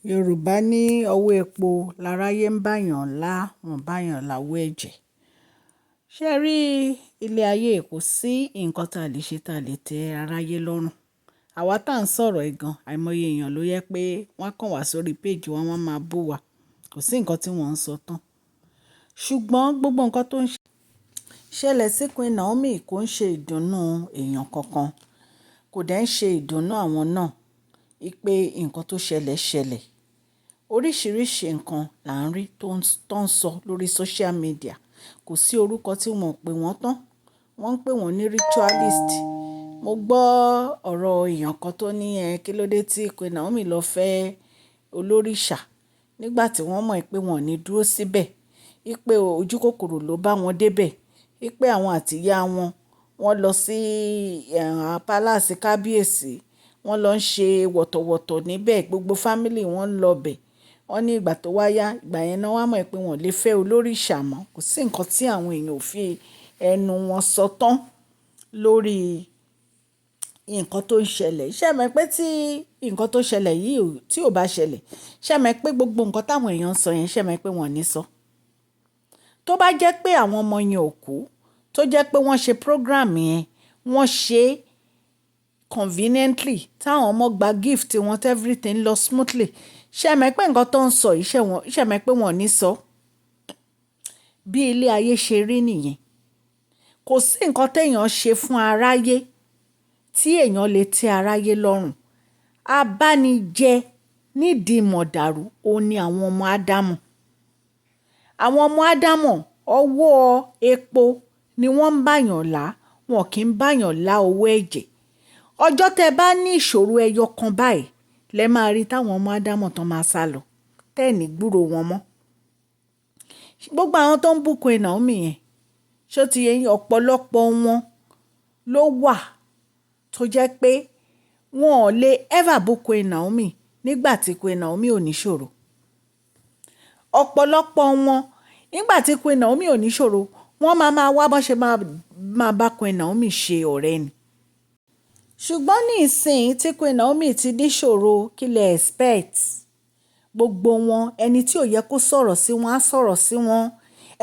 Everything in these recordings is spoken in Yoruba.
Yorùbá ní ọwọ́ epo láráyé ń bá'yàn lá, wọ́n bá'yàn láwọ ẹ̀jẹ̀. Ṣé ẹ rí ilé ayé kò sí nǹkan tí a lè ṣe tí a lè tẹ aráyé lọ́rùn. Àwa tá ń sọ̀rọ̀ ẹ̀ gan, àìmọye èèyàn ló yẹ pé wọ́n kàn wá sórí péèjì wa, wọ́n máa bú wa. Kò sí nǹkan tí wọ́n ń sọ tán. Ṣùgbọ́n gbogbo nǹkan tó ń ṣẹlẹ̀ sí Queen Naomi kò ń ṣe ìdùnnú èèyàn kankan. Kò dẹ̀ ń ṣe ìdùnnú àwọn náà wípé nǹkan tó ṣẹlẹ̀ ṣẹlẹ̀. Oríṣìíríṣìí nǹkan là ń rí tó ń sọ lórí social media. Kò sí orúkọ tí wọ́n ò pè wọ́n tán. Wọ́n ń pè wọ́n ní ritualist. Mo gbọ́ ọ̀rọ̀ èèyàn kan tó ní ẹ kí ló dé tí Queen Naomi lọ fẹ́ olórìṣà nígbà tí wọ́n mọ̀ pé wọ́n ò ní dúró síbẹ̀. Wípé ojúkòkòrò ló bá wọn dé bẹ̀. Wípé àwọn àti ìyá wọn, wọ́n lọ sí palace kábíyèsí. Wọ́n lọ ń ṣe wọ̀tọ̀wọ̀tọ̀ níbẹ̀. Gbogbo family wọn lọ bẹ̀. Wọ́n ní ìgbà tó wá yá, ìgbà yẹn náà wọ́n mọ̀ pé wọ́n lè fẹ́ olórìṣà mọ́. Kò sí nǹkan tí àwọn èèyàn ò fi ẹnu wọn sọ tán lórí nǹkan tó ń ṣẹlẹ̀. Ṣé ẹ mọ̀ pé tí nǹkan tó ṣẹlẹ̀ yìí tí ò bá ṣẹlẹ̀, ṣé ẹ mọ̀ pé gbogbo nǹkan táwọn èèyàn ń sọ yẹn, ṣé ẹ mọ̀ pé wọ́n ò ní sọ? Tó bá jẹ́ pé àwọn ọmọ yẹn ò kú, tó jẹ́ pé wọ́n ṣe program yẹn, wọ́n ṣe conveniently, táwọn ọmọ gba gift wọn, everything lọ smoothly. Ṣé ẹ mọ̀ pé nǹkan tó ń sọ yìí, ṣé ẹ mọ̀ pé wọ́n ò ní sọ? Bí ilé ayé ṣe rí nìyẹn. Kò sí nǹkan tí èèyàn ṣe fún aráyé tí èèyàn lè tẹ́ aráyé lọ́rùn. Abánijẹ́ nídìí mọ̀dàrú, òun ni àwọn ọmọ Ádámù. Àwọn ọmọ Ádámù, ọwọ́ epo ni wọ́n ń bá yàn lá, wọn kì í bá yàn lá owó ẹ̀jẹ̀. Ọjọ́ tẹ bá ní ìṣòro ẹyọ kan báyìí, lẹ máa rí táwọn ọmọ Ádámù tán máa sálọ, tẹ́ ẹ̀ ní gbúrò wọn mọ́. Gbogbo àwọn tó ń bú Queen Naomi yẹn, ṣé ó ti yé yín? Ọ̀pọ̀lọpọ̀ wọn ló wà tó jẹ́ pé wọn ò lè ever bú Queen Naomi nígbà tí Queen Naomi ò ní ṣòro. Ọ̀pọ̀lọpọ̀ wọn nígbà tí Queen Naomi ò ní ṣòro, wọ́n máa wá bó ṣe máa bá Queen Naomi ṣe ọ̀rẹ́ ni. Ṣùgbọ́n ní ìsìn tí Queen Naomi ti ní ṣòro, kí lẹ expect? Gbogbo wọn, ẹni tí ò yẹ kó sọ̀rọ̀ sí wọn á sọ̀rọ̀ sí wọn.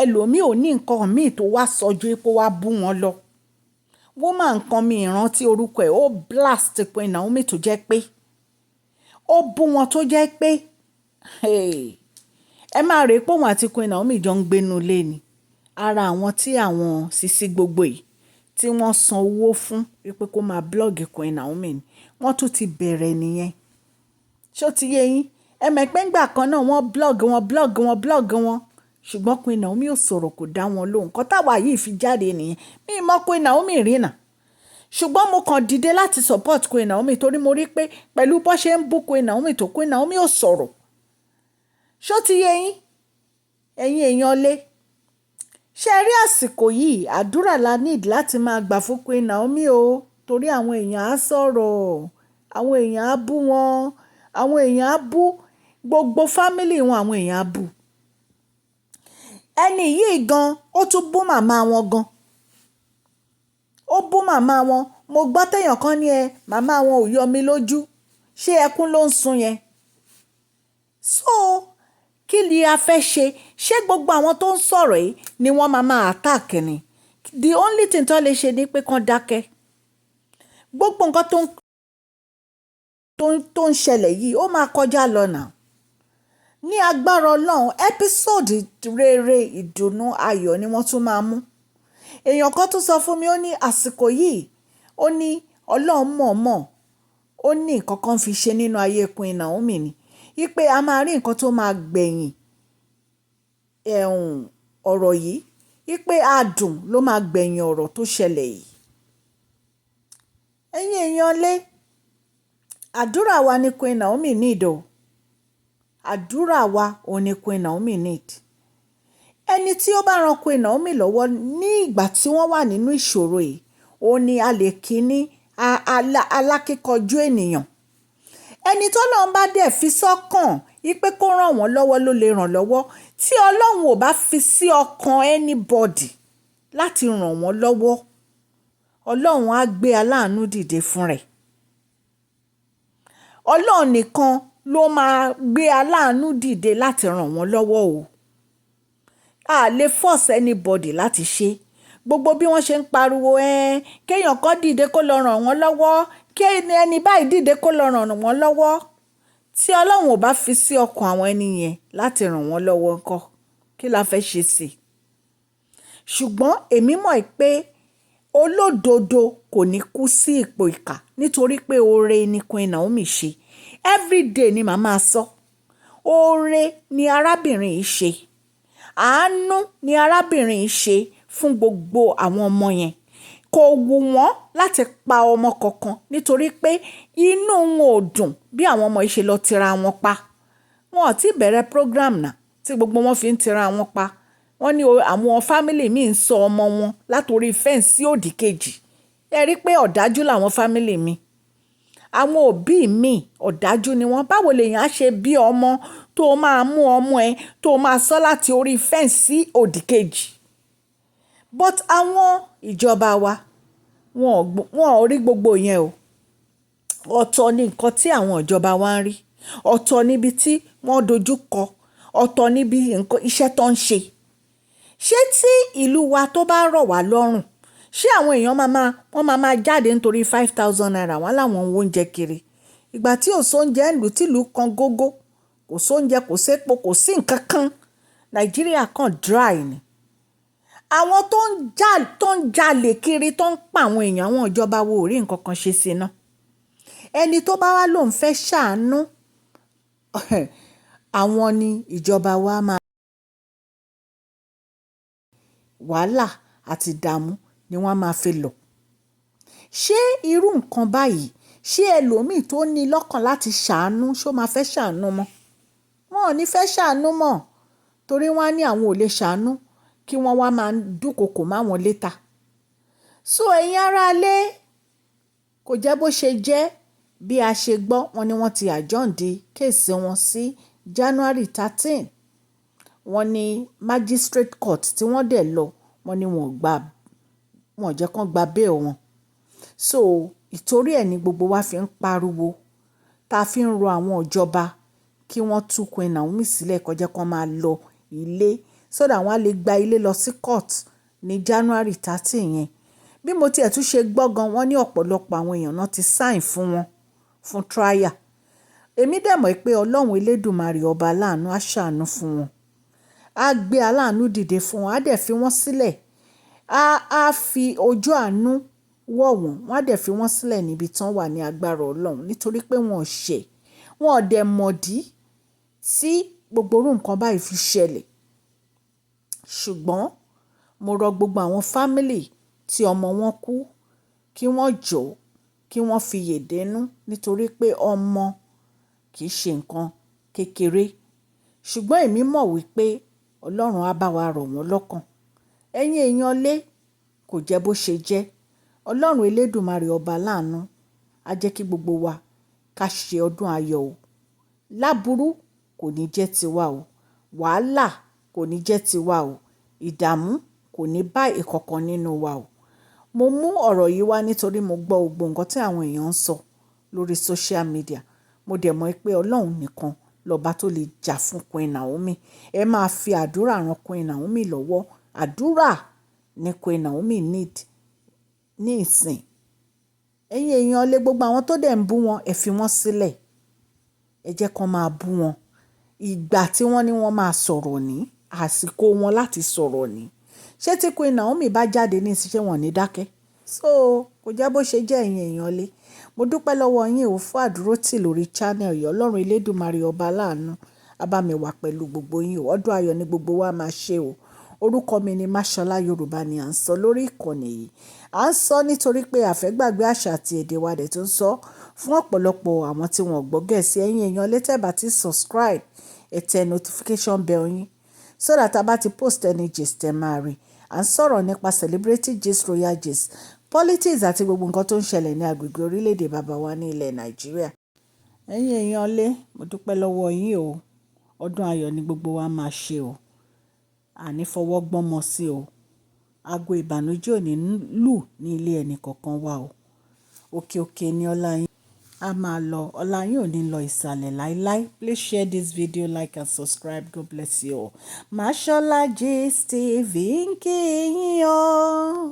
Ẹlòmíì ò ní nǹkan míì tó wá sọ ju pé ó wá bú wọn lọ. Woman kan mi ìrántí orúkọ ẹ̀, ó blast Queen Naomi tó jẹ́ pé ó bú wọn tó jẹ́ pé, hey, ẹ máa rí pé òun àti Queen Naomi jọ ń gbénú ilé ni. Ara àwọn tí àwọn sisi gbogbo yìí tí wọ́n san owó fún wípé kó máa blog Queen Naomi ni. Wọ́n tún ti bẹ̀rẹ̀ nìyẹn. Ṣé ó ti yé yín? Ẹ mọ̀ pé ìgbà kan náà wọ́n blog wọn, blog wọn, blog wọn. Ṣùgbọ́n Queen Naomi ò sọ̀rọ̀, kò dá wọn lóhùn. Nǹkan táwa yìí fi jáde nìyẹn. Mi ò mọ̀ Queen Naomi rí náà. Ṣùgbọ́n mo kàn dìde láti support Queen Naomi torí mo rí pé pẹ̀lú bó ṣe ń bú Queen Naomi tó, Queen Naomi ò sọ̀rọ̀. Ṣé ó ti yé yín? Ẹ̀yin èèyàn lé. Ṣé ẹ rí àsìkò yìí, àdúrà la need láti máa gbà fún Queen Naomi o. Torí àwọn èèyàn á sọ̀rọ̀, àwọn èèyàn á bú wọn, àwọn èèyàn á bú gbogbo family wọn, àwọn èèyàn á bú. Ẹni yìí gan, ó tún bú màmá wọn gan. Ó bú màmá wọn. Mo gbọ́ tẹ́yàn kan ní ẹ, màmá wọn ò yọ mí lójú. Ṣé ẹkún ló ń sun yẹn? So kí ni a fẹ́ ṣe? Ṣé gbogbo àwọn tó ń sọ̀rọ̀ yìí ni wọ́n máa máa attack ni? The only thing tó lè ṣe ni pé kán dákẹ́. Gbogbo nǹkan tó ń ṣẹlẹ̀ yìí ó máa kọjá lọ now. Ní agbára Ọlọ́run, episode rere, ìdùnnú, ayọ̀ ni wọ́n tún máa mú. Èèyàn kan tún sọ fún mi, ó ní àsìkò yìí, ó ní Ọlọ́run mọ̀ọ́mọ̀, ó ní nǹkan kan fi ṣe nínú ayé Queen Naomi ni. Wípé a máa rí nǹkan tó máa gbẹ̀yìn ẹ̀hún ọ̀rọ̀ yìí. Wípé adùn ló máa gbẹ̀yìn ọ̀rọ̀ tó ṣẹlẹ̀ yìí. Ẹ̀yin èèyàn lé, àdúrà wa ni Queen Naomi need o. Àdúrà wa òun ni Queen Naomi need. Ẹni tí ó bá ran Queen Naomi lọ́wọ́ ní ìgbà tí wọ́n wà nínú ìṣòro yìí, òun ni a lè kí ní alákíkanjú ènìyàn. Ẹni tí Ọlọ́run bá dẹ̀ fi sọ́kàn wípé kó rán wọ́n lọ́wọ́ ló lè ràn lọ́wọ́. Tí Ọlọ́run ò bá fi sí ọkàn anybody láti ràn wọ́n lọ́wọ́, Ọlọ́run á gbé aláàánú dìde fún rẹ̀. Ọlọ́run nìkan ló máa gbé aláàánú dìde láti ràn wọ́n lọ́wọ́ o. A lè force anybody láti ṣe gbogbo bí wọ́n ṣe ń pariwo ẹ́, kéèyàn kan dìde kó lọ ràn wọ́n lọ́wọ́, kí ẹni báyìí dìde kó lọ ràn wọ́n lọ́wọ́. Tí Ọlọ́run ò bá fi sí ọkàn àwọn ẹni yẹn láti ràn wọ́n lọ́wọ́ ńkọ́, kí la fẹ́ ṣe sí i? Ṣùgbọ́n èmi mọ̀ pé olódodo kò ní kú sí ipò ìkà, nítorí pé oore ni Queen Naomi ṣe. Everyday ni màá máa sọ. Oore ni arábìnrin yìí ṣe. Àánú ni arábìnrin yìí ṣe fún gbogbo àwọn ọmọ yẹn. Kò wù wọ́n láti pa ọmọ kankan, nítorí pé inú wọn ò dùn bí àwọn ọmọ yìí ṣe lọ tira wọn pa. Wọn ò tí bẹ̀rẹ̀ program náà tí gbogbo wọn fi ń tira wọn pa. Wọ́n ní àwọn family mi ń sọ ọmọ wọn látorí fence sí òdì kejì. Ẹ rí pé ọ̀dájú làwọn family mi. Àwọn òbí mi, ọ̀dájú ni wọ́n. Báwo lèèyàn á ṣe bí ọmọ tó máa mú ọmọ ẹ tó máa sọ láti orí fence sí òdì kejì? But àwọn ìjọba wa, wọn ò rí gbogbo yẹn o. Ọ̀tọ̀ ni nǹkan tí àwọn ìjọba wa ń rí. Ọ̀tọ̀ níbi tí wọ́n dojú kọ. Ọ̀tọ̀ níbi nǹkan iṣẹ́ tó ń ṣe. Ṣé tí ìlú wa tó bá rọ̀ wá lọ́rùn, ṣé àwọn èèyàn wọ́n máa máa jáde nítorí ₦5,000 wọ́n láwọn ń wo oúnjẹ kiri? Ìgbà tí ò sóúnjẹ ń lù, tí ìlú kan gógó, kò sóúnjẹ, kò sépo, kò sí nǹkan kan. Nàìjíríà kan dry ni. Àwọn tó ń jà, tó ń jalè kiri, tó ń pa àwọn èèyàn, àwọn ìjọba wo ò rí nǹkan kan ṣe sí iná. Ẹni tó bá wá lòun fẹ́ ṣàánú, àwọn ni ìjọba wa máa wàhálà àti ìdààmú ni wọ́n máa fi lọ. Ṣé irú nǹkan báyìí, ṣé ẹlòmíì tó ní lọ́kàn láti ṣàánú, ṣé ó máa fẹ́ ṣàánú mọ́? Wọn ò ní fẹ́ ṣàánú mọ́, torí wọ́n á ní àwọn ò lè ṣàánú kí wọ́n wá máa dúnkokò mọ́ àwọn later. So ẹ̀yin ará ilé, kò jẹ́ bó ṣe jẹ́. Bí a ṣe gbọ́, wọ́n ní wọ́n ti adjourn case wọn sí January 13. Wọ́n ní magistrate court tí wọ́n dẹ̀ lọ, wọ́n ní wọ́n gba, wọ́n jẹ́ kí wọ́n gba bail wọn. So ìtorí ẹ ní gbogbo wa fi ń pariwo, ta fi ń rọ àwọn ìjọba kí wọ́n tú Queen Naomi sílẹ̀, kó jẹ́ kó máa lọ ilé, so that wọ́n á lè gba ilé lọ sí court ní January 13 yẹn. Bí mo ti ẹ̀ tún ṣe gbọ́ gan, wọ́n ní ọ̀pọ̀lọpọ̀ àwọn èèyàn náà ti sign fún wọn fún trial. Èmi dẹ̀ mọ̀ pé Ọlọ́run Elédùmarè ọba aláàánú á ṣàánú fún wọn. Á gbé aláàánú dìde fún wọn, á dẹ̀ fi wọ́n sílẹ̀. Á fi ojú àánú wò wọ́n, wọ́n á dẹ̀ fi wọ́n sílẹ̀ níbi tí wọ́n wà ní agbára Ọlọ́run, nítorí pé wọ́n ò ṣẹ̀, wọ́n ò dẹ̀ mọ̀dí tí gbogbo irú nǹkan báyìí fi ṣẹlẹ̀. Ṣùgbọ́n mo rọ gbogbo àwọn family tí ọmọ wọn kú kí wọ́n jọ̀ọ́, kí wọ́n fi yèdènú, nítorí pé ọmọ kì í ṣe nǹkan kékeré. Ṣùgbọ́n èmi mọ̀ wípé Ọlọ́run á bá wa rọ̀ wọ́n lọ́kàn. Ẹ̀yin èèyàn lé, kò jẹ́ bó ṣe jẹ́. Ọlọ́run Elédùmarè ọba aláàánú á jẹ́ kí gbogbo wa ká ṣe ọdún ayọ̀ o. Láburú kò ní jẹ́ tiwa o. Wàhálà kò ní jẹ́ tiwa o. Ìdààmú kò ní bá ìkankan nínú wa o. Mo mú ọ̀rọ̀ yìí wá nítorí mo gbọ́ gbogbo nǹkan tí àwọn èèyàn ń sọ lórí social media. Mo dẹ̀ mọ̀ pé Ọlọ́run nìkan lọba tó lè jà fún Queen Naomi. Ẹ máa fi àdúrà ran Queen Naomi lọ́wọ́. Àdúrà ni Queen Naomi need ní ìsìn. Ẹ̀yin èèyàn lé, gbogbo àwọn tó dẹ̀ ń bú wọn, ẹ fi wọ́n sílẹ̀. Ẹ jẹ́ kí wọ́n máa bú wọn. Ìgbà tí wọ́n ní wọ́n máa sọ̀rọ̀ ní, àsìkò wọn láti sọ̀rọ̀ ní. Ṣé tí Queen Naomi bá jáde ní ìsìn, ṣé wọ́n ò ní dákẹ́? So kò jẹ́ bó ṣe jẹ́, ẹ̀yin èèyàn lé. Mo dúpẹ́ lọ́wọ́ yín o fún àdúrótì lórí channel yìí. Ọlọ́run Elédùmarè ọba aláàánú á bá mi wà pẹ̀lú gbogbo yín o. Ọdún ayọ̀ ni gbogbo wa máa ṣe o. Orúkọ mi ni Mashola. Yorùbá ni à ń sọ lórí ìkànnì yìí. À ń sọ nítorí pé a fẹ́ gbàgbé àṣà àti èdè wa dẹ̀ tó ń sọ fún ọ̀pọ̀lọpọ̀ àwọn tí wọ́n gbọ́ Gẹ̀ẹ́sì. Ẹ̀yin èèyàn lé, tẹ́ bá ti subscribe, ẹ tẹ notification bell yín so that a bá ti post any gist, ẹ máa rí. À ń sọ̀rọ̀ nípa celebrity gist, royal gist, politics àti gbogbo nǹkan tó ń ṣẹlẹ̀ ní agbègbè orílẹ̀-èdè bàbá wa ní ilẹ̀ Nàìjíríà. Ẹ̀yin èèyàn lé, mo dúpẹ́ lọ́wọ́ yín o. Ọdún ayọ̀ ni gbogbo wa máa ṣe o. A ní fọwọ́ gbọ́mọ sí o. Ago ìbànújẹ́ ò ní lù ní ilé ẹnì kọ̀ọ̀kan wa o. Òkè òkè ni ọlá yín. A máa lọ. Ọlá yín ò ní lọ ìsàlẹ̀ láíláí. Please share this video, like and subscribe. God bless you all. Mashola Gist TV ń kí yín o.